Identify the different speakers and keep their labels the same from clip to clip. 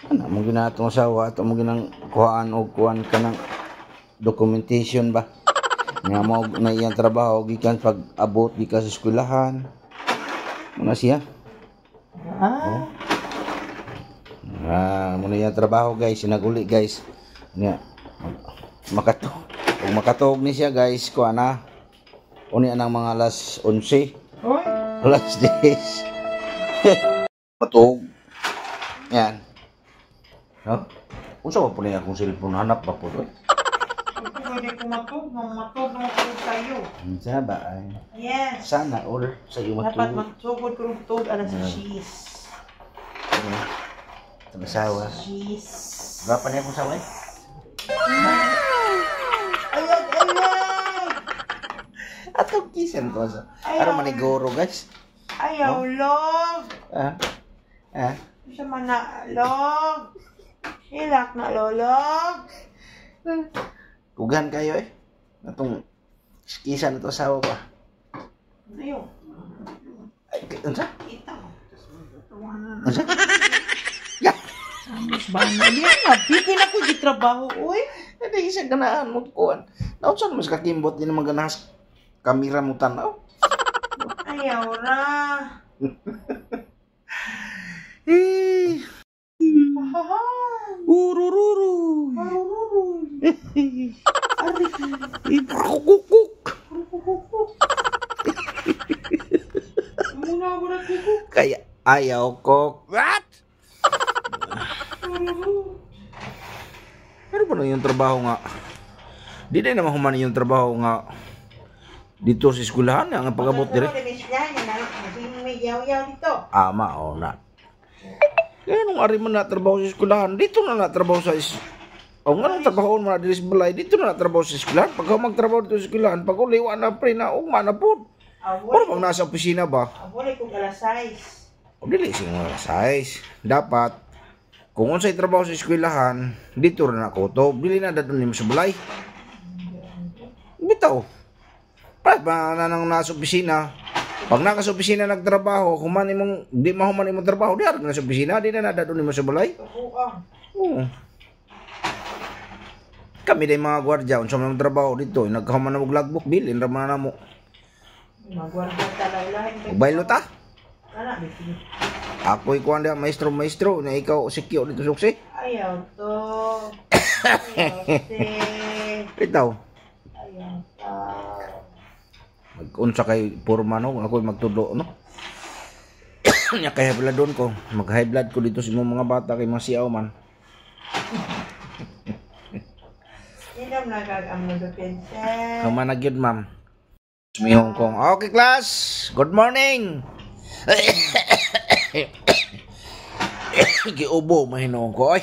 Speaker 1: Ano mo ginatong asawa ato mo ginang kuhaan og kuan kanang documentation ba? Nga mo na iyang trabaho gikan pag abot gikan sa eskwelahan. Muna siya.
Speaker 2: Ah,
Speaker 1: Ah, mo na iyang trabaho, guys, sinaguli, guys. Nya makato ug makatuog ni siya, guys, kuan na. Uni anang mga alas 11,
Speaker 2: Oy,
Speaker 1: alas 10. Matuog. Yan. No? Unsa ba po niya akong cellphone, hanap ba po doy?
Speaker 2: Ito pwede ko matug, matug na matug tayo.
Speaker 1: Unsa ba ay?
Speaker 2: Yes.
Speaker 1: Sana all sa iyo
Speaker 2: Dapat
Speaker 1: matulog.
Speaker 2: magsugod ko ng tug alas 6.
Speaker 1: Itong asawa.
Speaker 2: Cheese.
Speaker 1: Gapa niya akong asawa eh.
Speaker 2: Ayag, ayag!
Speaker 1: Atong kisan to sa. Ano maniguro, guys?
Speaker 2: Ayaw, love!
Speaker 1: Ah. Ah.
Speaker 2: Sa man na, love! Hilak na, lolog!
Speaker 1: Kugan kayo eh. Atong kisan na to asawa ba?
Speaker 2: Ayaw.
Speaker 1: Ay, unsa?
Speaker 2: Kita.
Speaker 1: Unsa? Ya.
Speaker 2: Mas ba na? Di na, bitin ako di trabaho, uy.
Speaker 1: Hindi isa ganaan mo kuan. Naunsa mas kakimbot din naman ganahas kamera mo tanaw.
Speaker 2: Ayaw ra.
Speaker 1: Eh.
Speaker 2: Haha.
Speaker 1: Urururu.
Speaker 2: Arururu.
Speaker 1: Kukuk.
Speaker 2: Kukuk. Muna ako na kukuk.
Speaker 1: Kaya ayaw ko. What?
Speaker 2: Arururu.
Speaker 1: Pero ba yung trabaho nga? Di na naman human yung trabaho nga dito sa eskwelahan ang pag-abot dire.
Speaker 2: May yaw-yaw dito.
Speaker 1: Ama o na. Kaya nung ari man na trabaho sa eskwelahan, dito na natrabaho sa is O nga nung trabaho mo na diri sa balay, dito na natrabaho sa eskwelahan. Pag magtrabaho dito sa eskwelahan, pag uli, wa na pre na, ugma na po. Pero pag nasa opisina ba,
Speaker 2: Awol kong alas 6.
Speaker 1: o dili siya mga size. Dapat, kung unsay trabaho sa eskwelahan, dito ra na kutob. Dili na dadon nimo sa balay. Bitaw. Pa ba na nang nasa opisina? Pag naka sa opisina nagtrabaho, human imong di mahuman imong trabaho, di ara na sa opisina, di na dadon nimo sa balay.
Speaker 2: Tukuang.
Speaker 1: Oo. Kami day mga gwardiya, unsa man ang trabaho dito, nagkahuman na og logbook, bilin ra man na namo.
Speaker 2: Magwarda talawlahin.
Speaker 1: Baylo ta.
Speaker 2: Kana, bitin.
Speaker 1: Ako'y kuan diha, maestro, maestro, na ikaw sikyo dito suksi.
Speaker 2: Ayaw to. Ayaw te.
Speaker 1: Bitaw.
Speaker 2: Ayaw ta.
Speaker 1: Mag-unsa kay purma no, ako'y magtudlo no. Nya kay high blood ko, mag high blood ko dito sa imong mga bata kay mga siyaw man.
Speaker 2: Inom na kag amlodipine, sir.
Speaker 1: Kama na gyud, ma'am. Mi Hong Kong. Okay, class. Good morning. Giubo mahinoon ko oy.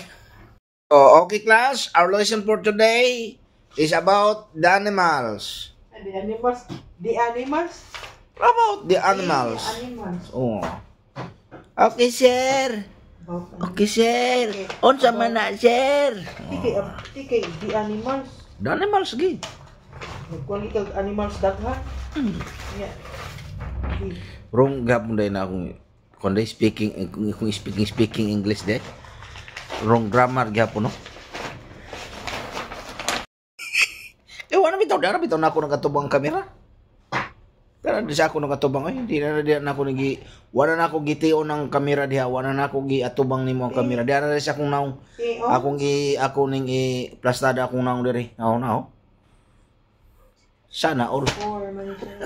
Speaker 1: Oh, okay, class, our lesson for today is about the animals.
Speaker 2: The animals. The animals.
Speaker 1: About the animals.
Speaker 2: The animals.
Speaker 1: Oh. Okay, sir.
Speaker 2: About
Speaker 1: Okay, sir. Unsa man na, sir?
Speaker 2: Tikay, tikay, the animals.
Speaker 1: The animals gi.
Speaker 2: Nagkuhan kag animals daghan. Yeah. Di.
Speaker 1: Wrong gapon day na akong kung day speaking kung speaking speaking English day. Wrong grammar gyapon no. Eh wala bitaw dara bitaw na ako nakatubang ang kamera. Pero di sa ako nakatubang ay hindi na di na ako nagi wala na ako gitio ng kamera diha, wala na ako giatubang nimo ang kamera. Diha na sa akong naong
Speaker 2: Eh, oh.
Speaker 1: akong gi ako ning i plastada akong naong diri. Aw na oh. Sana all.
Speaker 2: Four man siya.